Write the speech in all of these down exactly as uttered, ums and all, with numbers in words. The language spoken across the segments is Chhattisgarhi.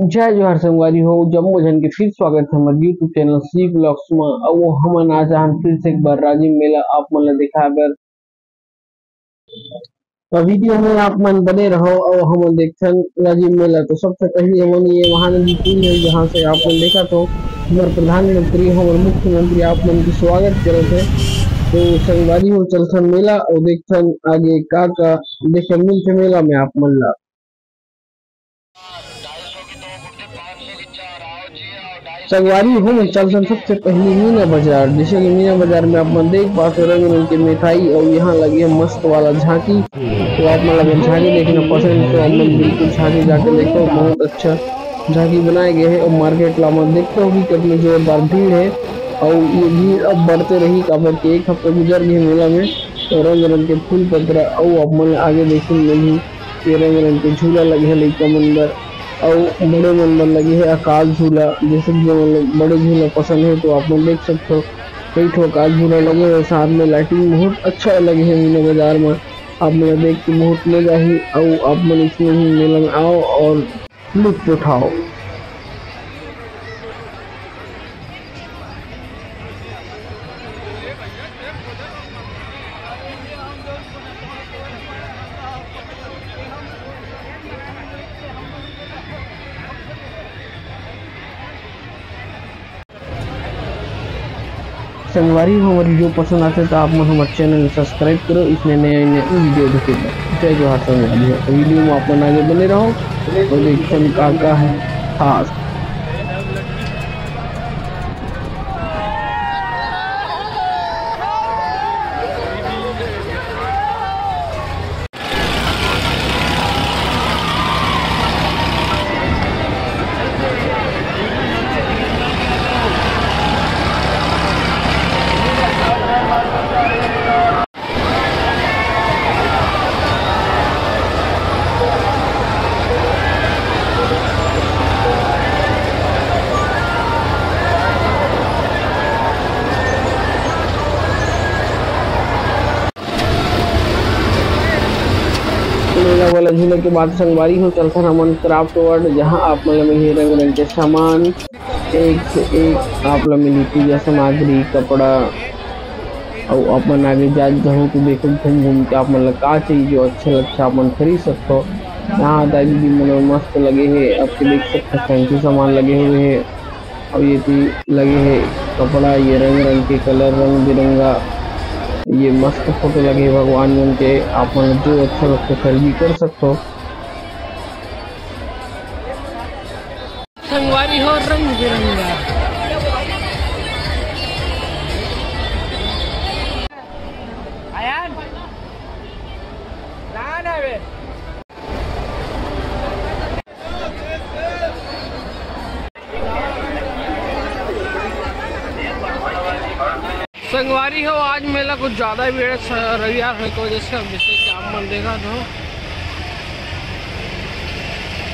जय जोहार संगवारी हो, जम्मो झन के फिर स्वागत है हमर YouTube चैनल सी ब्लॉग्स में। अउ हमन आज आहन फिर से एक बार राजिम मेला आप मन ला दिखाए बर। तो वीडियो में आप मन बने रहो अउ हमन देखथन राजिम मेला। तो सबसे पहले हमन ये महानदी पुल है, जहाँ से आप मन देखत हो हमर प्रधानमंत्री, हमर मुख्यमंत्री आप मन के स्वागत करत है। तो संगवारी हो, चलथन मेला अउ देखथन आगे का का देखे मिलथे मेला में आप मन ला। संगवारी हो, मैं चलथन सबसे पहले मीना बाजार। जैसे कि मीना बाजार में आप मन देख पाते हो रंग रंग के मिठाई अउ यहाँ लगे है मस्त वाला झांकी। तो आप मन लगे झांकी देखना पसंद है तो आप मन बिल्कुल झांकी जाके देखो, बहुत अच्छा झांकी बनाए गए है। और मार्केट ला मन देखते हो कि कितनी जोरदार भीड़ है और ये भीड़ अब बढ़ते रही, काबर के एक हफ्ता गुजर गए मेला में। तो रंग रंग के फूल पतरा अउ आप मन आगे देखे मिलही। ये रंग रंग के झूला लगे हे लइका मन बर, अउ बड़े मन बर लगे हे आकाश झूला। जैसे कि हमन लोग बड़े झूला पसंद हे तो आप मन देख सकथो, कई ठो आकाश झूला लगे हे, साथ में लाइटिंग बहुत अच्छा लगे हे मीना बाजार में। आप मन देख के बहुत मजा आही, अउ आप मन इसमें ही मेला में आओ और लुत्फ उठाओ। संगवारी हो, हमर वीडियो पसंद आथे तो आप मन हमर चैनल ला सब्सक्राइब करो, इसने नया नया वीडियो देखे बर। जय जोहार संगवारी हो, वीडियो में आप मन आगे बने रहो और देखथन का का है खास। मेला वाला झूले के बाद संगवारी हो, चलथन हमन क्राफ्ट वर्ल्ड, जहाँ आप मन ला मिलही रंग रंग के सामान, एक से एक आप ला मिलही पूजा सामग्री, कपड़ा, अउ अपन आगे जात जाहू तो देखो घूम घूम के आप मन ला का चाहिए जो अच्छा लगथे आप मन खरीद सकथो। यहाँ दाई दीदी मन मस्त लगे हे, आपके देख सकथो फैंसी सामान लगे हुए हे। अउ ये ती लगे हे कपड़ा, ये रंग रंग के कलर, रंग बिरंगा, ये मस्त फोटो लगे हे भगवान मन के। आप मन जो अच्छा लगथे खरीदी कर सकथो। संगवारी हो रंग बिरंगा। आयान। ना, ना बे। संगवारी हो, आज मेला कुछ ज्यादा ही भीड़ है, स-, रविवार होने की वजह से। अब जैसे कि आप मन देखा तो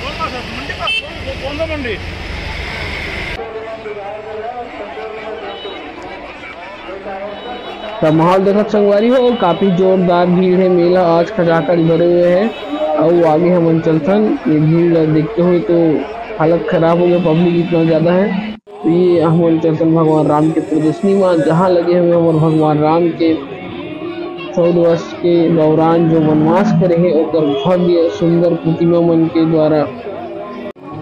कौन सा मंडी पास? कौन सा मंडी? तो माहौल देखत संगवारी हो, काफी जोरदार भीड़ है, मेला आज खचाखच भरे हुए है। अउ आगे हमन चलथन, ये भीड़ ला देखते हुए तो हालत खराब हो गया, पब्लिक इतना ज्यादा है। तो ये हमन चलथन भगवान राम के प्रदर्शनी में, जहाँ लगे हुए हमर भगवान राम के चौदह वर्ष के दौरान जो वनवास करे हे, ओकर भव्य सुंदर प्रतिमा मन के द्वारा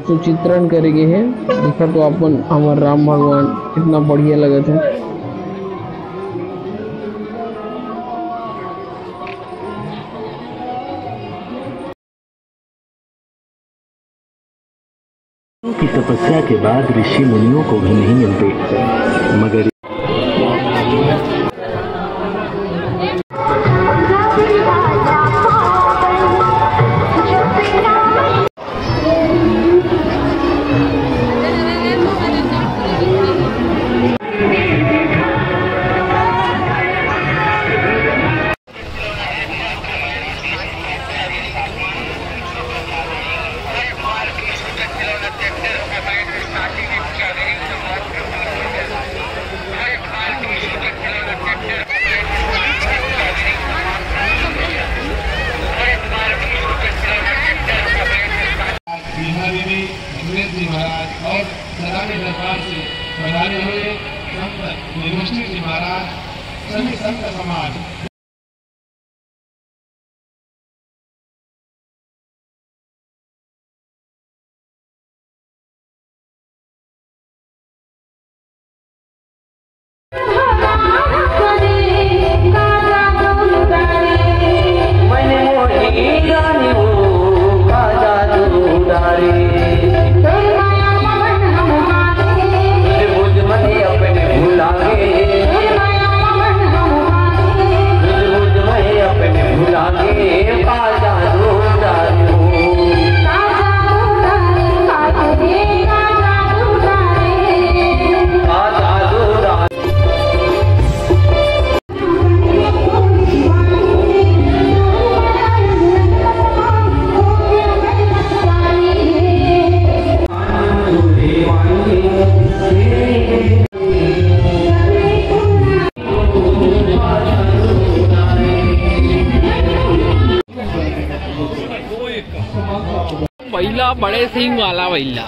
सुचित्रण करे गे हे। देखा तो अपन हमर राम भगवान कितना बढ़िया लगत हे। की तपस्या के बाद ऋषि मुनियों को भी नहीं मिलते, मगर बइला, बड़े सींग वाला बइला।